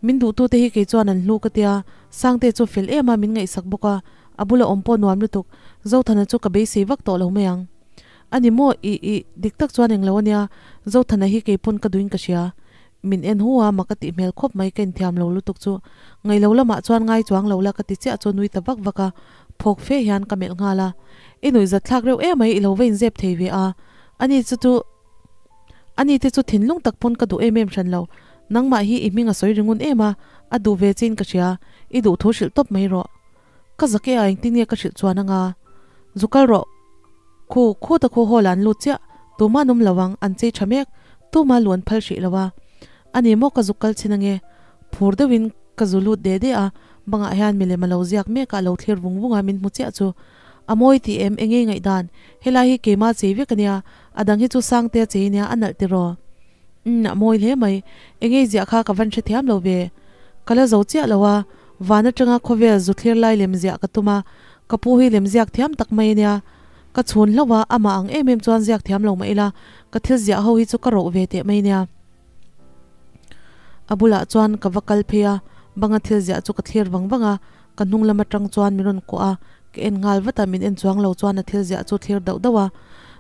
Min duhtute hi kei chuan an hlu ka tia, Sangte chu fel em a min ngaihsak bawk a, a bula awm pawh nuam lutuk, Zothana chu ka beisei vak tawh lo mai ang. A ni maw? Ih ih, dik tak chuan englo ania, Zothana hi kei pawn ka duhin ka hria. Min en hu a, mak a tih hmel khawp mai ka inthiam lo lutuk chu. Ngailo lamah chuan ngai chuang lo la ka ti chiah chu nui ta vak vak a, phawk fe hian ka melh nghal a. I nuih zat thlak reuh em mai i lo va inzep thei ve a. Ani chu chu Ani te chu thinlung tak pawn ka duh em em hran lo. Nangmah hi i hming a sawi ringun em a, a duh ve chin ka hria. I duh thu hrilh tawp mai rawh. Ka zak e a engtin nge ka hrilh chuan anga? Zu kal rawh. Khu, khu ta khu hall ah an lut chiah. Tuma an awm lo ang, an chei tha mek. Tuma lu an phal hrih lo a. Ani maw ka zuk kal chhin ange. Phur deuhin ka zu lut de de a, bangah hian milem a lo ziak mek a, a lo thlir vung vung a, min hmu chiah chu. A mawi tih em, enge ngaihdan? Helai hi keima chei vek ania, a dang hi chu Sangtea chei ania, a nalh tiraw? Umm, a mawi hle mai. Enge i ziah kha ka van hrethiam lo ve. Ka la zo chiah lo a, van atanga khawvel zu thlir lai lem ziah ka tum a, ka pu hi lem ziak thiam tak mai ania. Ka chhun hlauh a, amah ang em em chuan ziak thiam lo mah ila, ka thil ziah ho hi chu ka roh ve teh mai ania. A bulah chuan ka va kal phei a, banga thil ziah chu ka thlir vang vang a, ka hnung lam atang chuan min rawn kuah a, ka en nghal vat a, min en chuang lo chuan a thil ziah chu thlir dauh dauh a.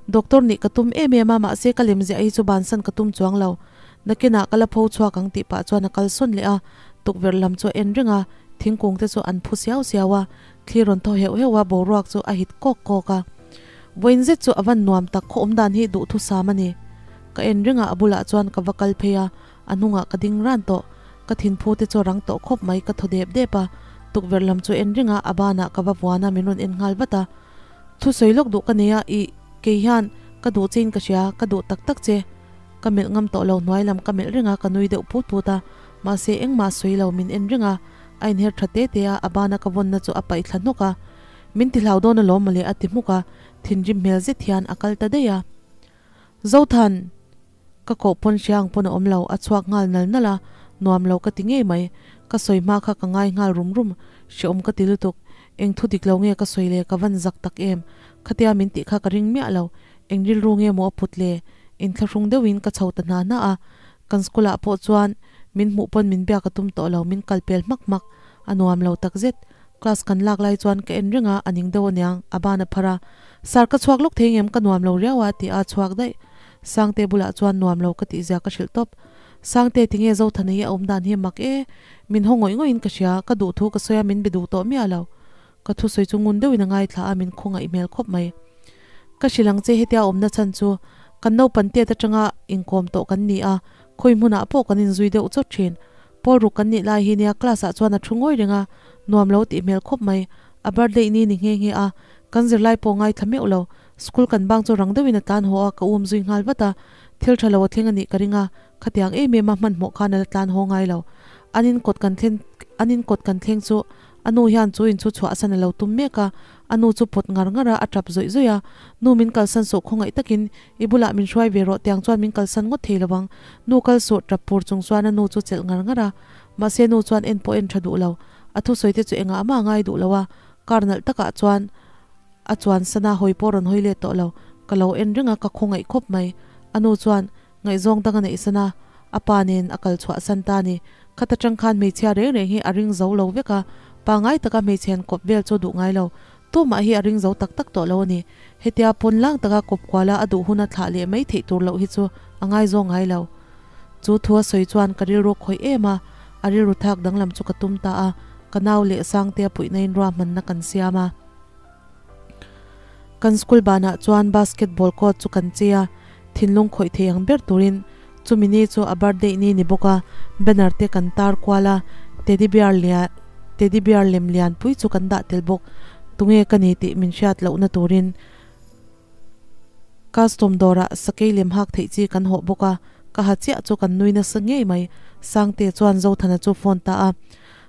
Doctor nih ka tum em em a, mahse ka lem ziah hi chu bansan ka tum chuang lo. Nakinah ka la pho chhuak ang tih pah chuan a kal sawn leh a, tukverh lam chu a en reng a, thingkung te chu an phu siau siau a, thli rawn thaw heuh heuh a, boruak chu a hit kawk kawk a. Vawiin zet chu a van nuam tak, khaw awm dan hi duhthusam a ni. Ka en reng a, a bulah chuan ka va kal phei a, a hnungah ka ding ran tawh. Ka thinphu te chu a rang tawh khawp mai, ka thaw dep dep a, tukverh lam chu en reng a, a banah ka va vuan a, min rawn en nghal vat a. Thusawi lawk duh ka nei a, ih, kei hian ka duh chein ka hria, ka duh tak tak che. Ka melh ngam tawh lo, hnuai lam ka melh reng a, ka nui deuh put put a, mahse engmah sawi lo, min en reng a, a inher tha te te a, a bana ka vawnna chu a paih thla hnawk a, Min ti hlau dawn alawm mawle a ti hmuk a, thinrim hmel zet hian a kal ta daih a. Zothan! Ka koh pawn hria ang pawn a awm lo, a chhuak nghal nal nal a, nuam lo ka ti ngei mai. Ka sawi hma kha ka ngai nghal rum rum, hreawm ka ti lutuk. Eng thu dik lo nge ka sawi le, ka van zak tak em. Khatia min tih kha ka ring miah lo, eng rilru nge maw a put le? Inthlahrung deuhin ka chho ta hna hna a, kan school ah pawh chuan min hmuh pawn min biak a tum tawh lo, min kal pel hmak hmak, a nuam lo takzet. Class kan lak lai chuan ka en reng a, a ning deuh aniang, a ban a phar a. Sir ka chhuak lawk thei ngem ka nuam lo riau a ti a chhuak daih. Sangte bulah chuan nuam lo ka tih zia ka hrilh tawp. Sangte tinge Zothana hi a awm dan hi mak e, min haw ngawih ngawih in ka hria, ka duh thu ka sawi a min be duh tawh miah lo. Ka thusawi chu ngun deuhin a ngaithla a min khawngaih hmel khawp mai. Ka hrilh ang che hetia awmna chhan chu kan naupan tiat atanga inkawm tawh kan ni a, khawi hmunah pawh kan inzui deuh chawt thin. Pawl ruk kan nih lai hi nia class ah chuan a thu ngawi reng a, nuam lo tih hmel khawp mai. A birthday ni ni nghe nghe a, kan zirlai pawh ngaithla meuh lo. School kan bang chu rang deuhin a tlan haw a, ka um zui nghal vat a. Thil tha lo a thleng a nih ka ring a, khatiang em em a hmanhmawh khan a la tlan haw ngai lo. An in kawt kan thlen an in kawt kan thleng chu a nu hian chu in chu chhuahsan a lo tum mek a, a nu chu pawt ngar ngar a, a tap zawih zawih a. Nu min kalsan suh khawngaih takin i bulah min hruai ve rawh tiang chuan min kalsan ngawt thei lo ang. Nu kal suh tap pur chung chuan a nu chu chelh ngar ngar a. Mahse nu chuan en pawh en tha duh lo. A thusawi te chu engah mah a ngai duh lo a, car nalh takah chuan a chuan sana hawi pawh rawn hawi let tawh lo. Ka lo en reng a, ka khawngaih khawp mai. A nu chuan ngaihzawng dang a neih san a, a pa nen a kal chhuah san ta ni. Khat atang khan hmeichhia reng reng hi a ring zo lo vek a, pangai taka hmeichhe han kawp vel chu duh ngai lo. Tumah hi a ring zo tak tak tawh lo a ni. Hetia pawn lang taka kawp kuala a duh huna thlah leh mai theih tur loh hi chu a ngaizawng ngai lo. Chu thu a sawi chuan ka rilru khawih em a, a rilru thak danglam chu ka tum ta a, ka nau leh Sangtea puihna in ruahmanna kan siam a. Kan school banah chuan basketball court chu kan chei a, thinlung khawih thei ang ber turin chumi ni chu a birthday ni ni bawk a, banner te kan tar kual a, teddy bear lian teddy bear lem lian pui chu kan dah tel bawk, tunge ka ni tih min hriat lohna turin custom dawrah sakei lem hak theih chi kan hawh bawk a, ka ha chiah chu kan nui nasa ngei mai, Sangte chuan Zothana chu phone ta a,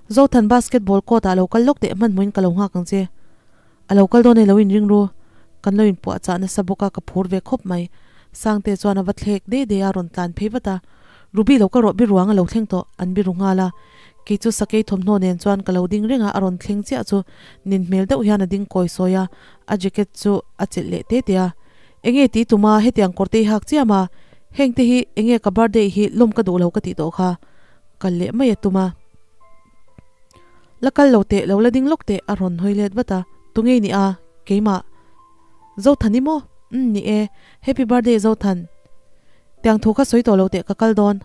Zothan basketball court ah lo kal lawk teh hmanhmawhin ka lo nghak ang che. A lo kal dawn e lo inring ru. Kan lo inpuahchah nasa bawk a ka phur ve khawp mai. Sangte chuan a va thlek de de a rawn tlan phei vat a. Ruby lo kal rawh biruang a lo thleng tawh an biru nghal a. Kei chu sakei thawmhnaw nen chuan ka lo ding reng a a rawn thleng chiah chu nin hmel deuh hian a ding kawi sawi a a jacket chu a chelh leh te te a. Enge tih tum a hetiang kawr te i hak chiam a heng te hi enge ka birthday hi lawm ka duh lo ka tih tawh kha. Kal leh mai a tum a. La kal lo teh, lo la ding lawk teh, a rawn hawi let vat a. Tunge ni a? Keimah. Zothan i maw? Umm ni e. Happy birthday Zothan. Tiang thu kha sawi tawh lo teh ka kal dawn.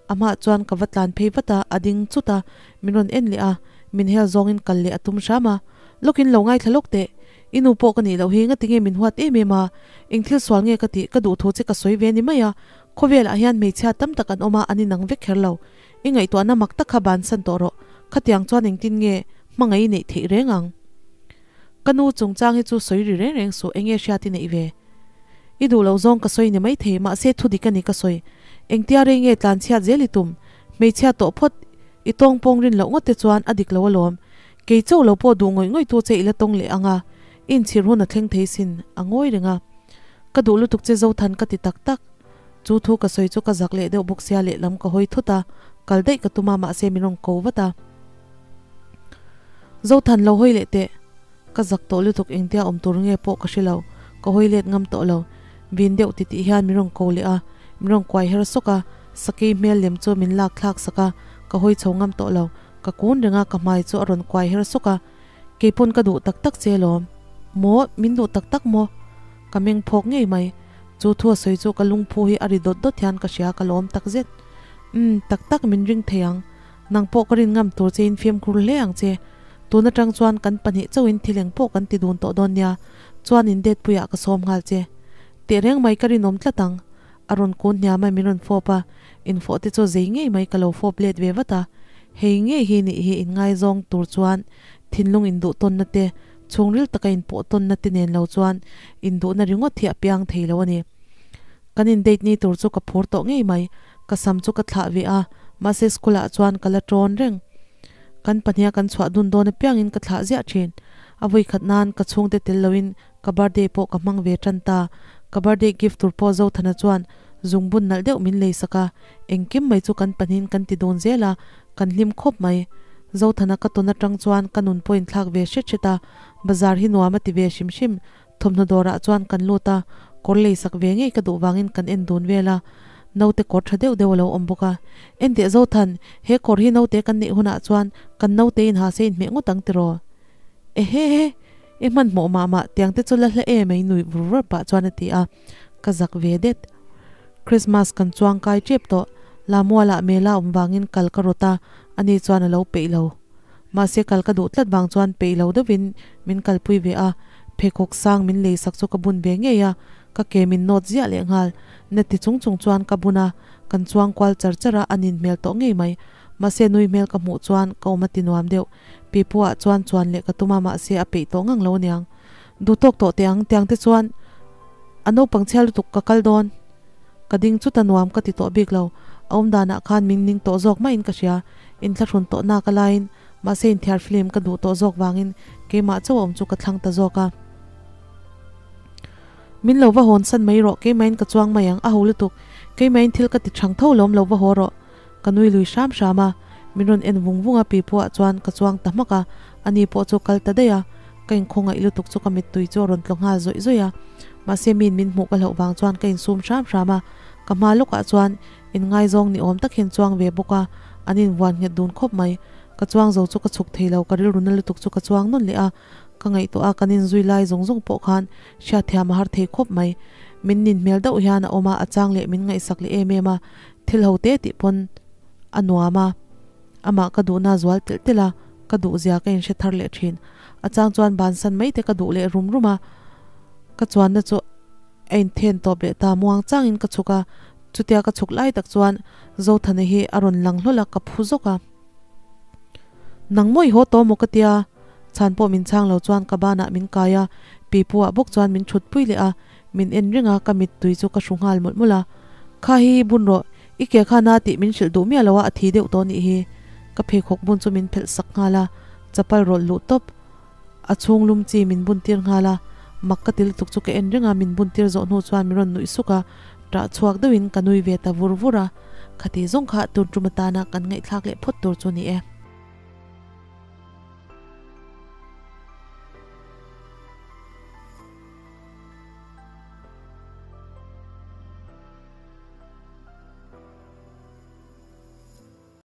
A hmaah chuan ka va tlan phei vat a, a ding chut a, min rawn en leh a, min hel zawngin kal leh a tum hram a. Lawkin lo ngaithla lawk teh. I nu pawh ka nih loh hi ngatinge min huat em em a? Eng thil sual nge ka tih? Ka duh thu che ka sawi ve ni mai a. Khawvelah hian hmeichhia tam tak an awm a, an inang vek kher lo. I ngaihtuahna mak tak kha bansan tawh rawh, khatiang chuan engtin nge hmangaih i neih theih reng ang? Ka nu chungchang hi chu sawi ri reng reng suh, enge hriat i neih ve? I duh loh zawng ka sawi ni maithei, mahse thu dik a ni ka sawi. Engtia rei nge tlanchhiat zel i tum? Hmeichhia tawh phawt i tawng pawng rin loh ngawt te chuan a dik lo alawm. Kei chauh lo pawh duh ngawih ngawih tu che i la tawng leh ang a, i inchhir hun a thleng thei sin, a ngawi reng a. Ka duh lutuk che Zothan ka ti tak tak. Chu thu ka sawi chu ka zak leh deuh bawk sia lehlam ka hawi thut a, kal daih ka tum a mahse min rawn ko vat a. Zothan lo hawi leh teh. Ka zak tawh lutuk engtia awm tur nge pawh ka hre lo, ka hawi let ngam tawh lo. Vin deuh ti tih hian min rawn ko leh a, min rawn kuai her sawk a, sakei hmel lem chu min lak thlak sak a, ka hawi chho ngam tawh lo. Ka kun reng a, ka hmai chu a rawn kuai her sawk a, Keipawn ka duh tak tak che lawm. Maw, min duh tak tak maw? Ka meng phawk ngei mai. Chu thu a sawi chu ka lungphu hi a ri dawt dawt hian ka hria ka lawm tak zet. Umm, tak tak min ring thei ang. Nang pawh ka rin ngam tur chein fimkhur hle ang che. Tun atang chuan kan pahnih chauhin thil eng pawh kan ti dun tawh dawn nia. Chuan in date puiah ka sawm nghal che. Teh reng mai ka rinawm tlat ang. A rawn kun hniam a min rawn fawp a, infawh te chu zei ngei mai ka lo fawp let ve vat a. Hei ngei hi nih hi inngaizawng tur chuan thinlung induh tawnna te, chhungril taka inpawh tawnna te nen lo chuan induhna ringawt hi a piang thei lo a ni. Kan in date ni tur chu ka phur tawh ngei mai, ka sam chu ka thlah ve a, mahse school ah chuan ka la tawn reng. Kan pahniha kan chhuah dun dawn apiangin ka thlah ziah thin. A vawikhat nan ka chhungte tel loin Ka birthday pawh ka hmang ve tan ta. Ka birthday gift tur pawh Zothana chuan zungbun nalh deuh min lei sak a, engkim mai chu kan pahnihin kan ti dun zel a, kan hlim khawp mai. Zothana ka tawn atang chuan ka nun pawh inthlak ve hret hret a, bazar hi nuam a ti ve hrim hrim. Thawmhnaw dawrah chuan kan lut a, kawr lei sak ve ngei ka duh vangin kan en dun vel a, naute kawr tha deuh deuh a lo awm bawk a. Enteh Zothan, he kawr hi naute kan neih hunah chuan kan naute in ha se inhmeh ngawt ang tiraw? Ehehe! I hmanhmawh mah mah tiang te chu la hla em ei nuih vur vur pah chuan a ti a, ka zak ve det. Christmas kan chuang kai tep tawh, Lamualah Mela awm vangin kal ka rawt a, ani chuan a lo peih lo. Mahse kal ka duh tlat vang chuan peih lo deuhin min kalpui ve a, pheikhawk sang min lei sak chu ka bun ve ngei a, ka ke min nawt ziah leh nghal. Na ti chung chung chuan ka bun a, kan chuang kual char char a, a nin hmel tawh ngei mai. Mahse nui hmel ka hmuh chuan ka awm a ti nuam deuh. Pipu ah chuan chuan leh ka tum a mahse a peih tawh ngang lo aniang. Duh tawk tawh teh ang tiang te chuan a naupang chhia lutuk ka kal dawn. Ka ding chuta nuam ka ti tawh bik lo. A awm danah khan min ning tawh zawk maiin ka hria. Inthlahrun tawh nak a laiin mahse inthiar film ka duh tawh zawk vangin keimah chauh a awm chu ka thlang ta zawk a. Min lo va hawn san mai rawh keimahin ka chuang mai ang a ho lutuk. Keimahin thil ka ti chhang tho lawm lo va haw rawh. Ka nui lui hram hram a, min rawn en vung vung a pipu ah chuan ka chuang ta hmak a, ani pawh chu kal ta daih a, ka inkhawngaih lutuk chu ka mittui chu a rawn tlaw nghal zawih zawih a, mahse miin min hmuh ka hlauh vang chuan ka insum hram hram a, ka hma lawkah chuan inngaizawng ni awm tak hian chuang ve bawk a, an invuan nghet dun khawp mai, ka chuang zo chu ka chhuk thei lo, ka rilru na lutuk chu ka chuang nawn leh a. Ka ngaihtuah a, kan inzui lai zawng zawng pawh khan hriatthiam a har thei khawp mai. Min nin hmel deuh hian a awm a, a chang leh min ngaihsak leh em em a, thil ho te tih pawn a nuam a. Amah ka duhna zual telh telh a, ka duh zia ka inhre thar leh thin. A chang chuan bansan mai te ka duh leh rum rum a, ka chuanna chu a inthen tawp leh ta muang changin ka chhuk a, chutia ka chhuk lai tak chuan Zothana hi a rawn lang hlawl a, ka phu zawk a. Nang maw i haw tawh maw ka tia? Chhan pawh min chhang lo chuan ka banah min kai a, pipu ah bawk chuan min thut pui leh a, min en reng a, ka mittui chu ka hru nghal mawlh mawlh a. Kha hi bun rawh, i ke kha na tih min hrilh duh miah lo a, a thi deuh tawh nih hi. Ka pheikhawk bun chu min phelh sak nghal a, chapal rawlh luh tawp. A chhung lum chi min bun tir nghal a, mak ka ti lutuk chu ka en reng a, min bun tir zawh hnu chuan min rawn nuih suk a, ṭah chhuak deuhin ka nui ve ta vur vur a, khati zawng kha tun tum atana kan ngaihthlak leh phawt tur chu ni e.